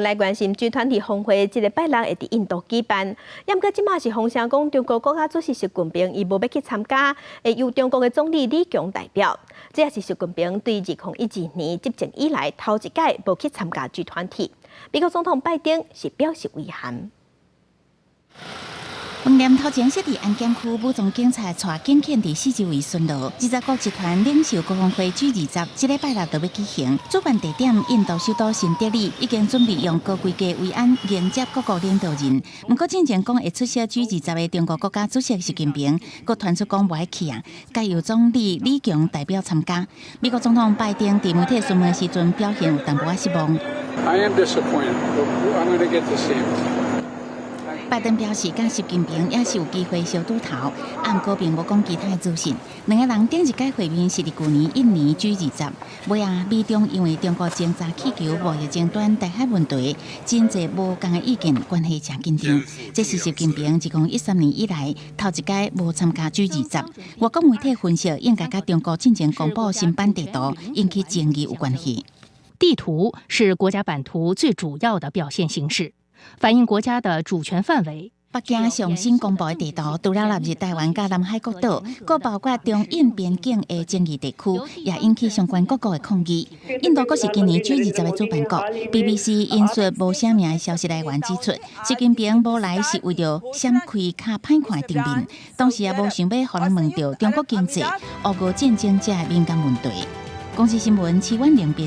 來關心 G20 峰會，這禮拜六會佇印度舉辦。毋過這馬是風聲講，中國國家主席習近平伊無欲去參加，會由中國的總理李強代表。這也是習近平對2012年執政以來頭一擺無去參加 G20。美國總統拜登是表示遺憾。門簾頭前設佇安檢區，武裝警察帶警犬佇四周圍巡邏。20國集團領袖高峰會 G20，這禮拜六就欲舉行。主辦地點印度首都新德里已經準備用高規格維安迎接各國領導人。毋過進前講會出席 G20的中國國家主席習近平，閣傳出講無愛去啊，改由總理李強代表參加。美國總統拜登佇媒體詢問時陣，表現有淡薄仔失望。 I am disappointed, but I'm going to get to see him. 拜登表示，佮習近平也是有機會相拄頭，毋過並無講其他的資訊。兩个人頂一擺會面是佇舊年印尼 G20，尾仔美中因為中國偵察氣球貿易爭端、台海問題，真濟無仝的意見，關係誠緊張。這是習近平2013年以來頭一擺無參加 G20。外國媒體分析，應該佮中國進前公布新版地圖引起爭議有關係。地圖是國家版圖最主要的表現形式，反映國家的主權範圍。北京上新公布的地圖，除了納入台灣佮南海各島，閣包括中印邊境的爭議地區，也引起相關各國的抗議。印度閣是今年 G20的主辦國。BBC 引述無寫名的消息來源指出，習近平無來是為著閃開較歹看的場面，同時也無想欲予人問著中國經濟、烏俄戰爭這敏感問題。公視新聞，徐婉玲編。